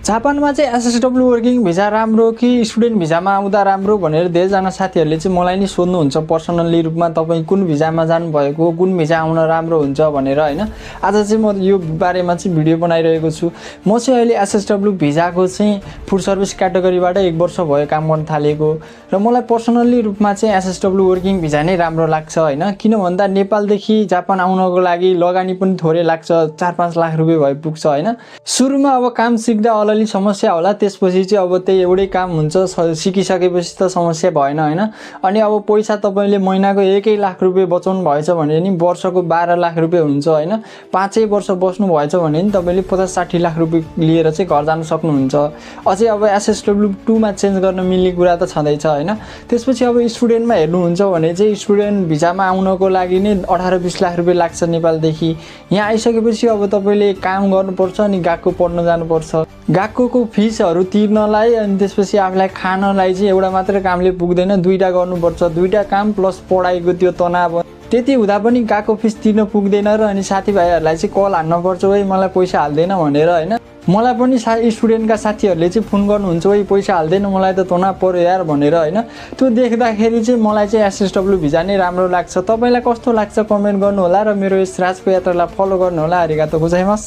जापानमा चाहिँ एसएसडब्ल्यू working visa राम्रो कि स्टुडेन्ट भिजामा आउँदा राम्रो भनेर धेरैजना साथीहरूले चाहिँ मलाई नि सोध्नुहुन्छ पर्सनल्ली रूपमा, तपाईँ कुन भिजामा जानुभएको, कुन भिजा आउन राम्रो हुन्छ भनेर होइन। आज चाहिँ म यो बारेमा चाहिँ भिडियो बनाइरहेको छु। म चाहिँ अहिले एसएसडब्ल्यू भिजाको चाहिँ फुड सर्भिस क्याटेगोरीबाट 1 वर्ष भयो काम गर्न थालेको र मलाई पर्सनल्ली रूपमा चाहिँ एसएसडब्ल्यू वर्किङ भिजा नै राम्रो लाग्छ होइन। किन भन्दा नेपालदेखि जापान आउनको लागि लगानी पनि थोरै लाग्छ, 4-5 लाख रुपियाँ भइ पुग्छ होइन। सुरुमा अब काम सिक्दा अलि समस्या होला, त्यसपछि चाहिँ अब त्यही एउटै काम हुन्छ, सिकिसकेपछि त समस्या भएन होइन। अनि अब पैसा तपाईँले महिनाको 1 लाख रुपियाँ बचाउनु भएछ भने नि वर्षको 12 लाख रुपियाँ हुन्छ होइन। 5 वर्ष बस्नु भएछ भने नि तपाईँले 50-60 लाख रुपियाँ लिएर चाहिँ घर जान सक्नुहुन्छ। अझै अब एसएसडब्ल्यू 2 मा चेन्ज गर्न मिल्ने कुरा त छँदैछ होइन। त्यसपछि अब स्टुडेन्टमा हेर्नुहुन्छ भने चाहिँ स्टुडेन्ट भिजामा आउनको लागि नै 18-20 लाख रुपियाँ लाग्छ नेपालदेखि। यहाँ आइसकेपछि अब तपाईँले काम गर्नुपर्छ अनि गएको पढ्न जानुपर्छ। गएको फिसहरू तिर्नलाई अनि त्यसपछि आफूलाई खानलाई चाहिँ एउटा मात्रै कामले पुग्दैन, 2टा गर्नुपर्छ। 2टा काम प्लस पढाइको त्यो तनाव, त्यति हुँदा पनि गएको फिस तिर्न पुग्दैन र अनि साथीभाइहरूलाई चाहिँ कल हान्नुपर्छ, ओइ मलाई पैसा हाल्दैन भनेर होइन। मलाई पनि स्टुडेन्टका साथीहरूले चाहिँ फोन गर्नुहुन्छ, ओइ पैसा हाल्दैन मलाई त तनाव पर्यो यार भनेर होइन। त्यो देख्दाखेरि चाहिँ मलाई चाहिँ एसएसडब्ल्यू भिजा नै राम्रो लाग्छ। तपाईँलाई कस्तो लाग्छ कमेन्ट गर्नुहोला र मेरो यस राजको यात्रालाई फलो गर्नुहोला। आरिगातो गोजाइमास।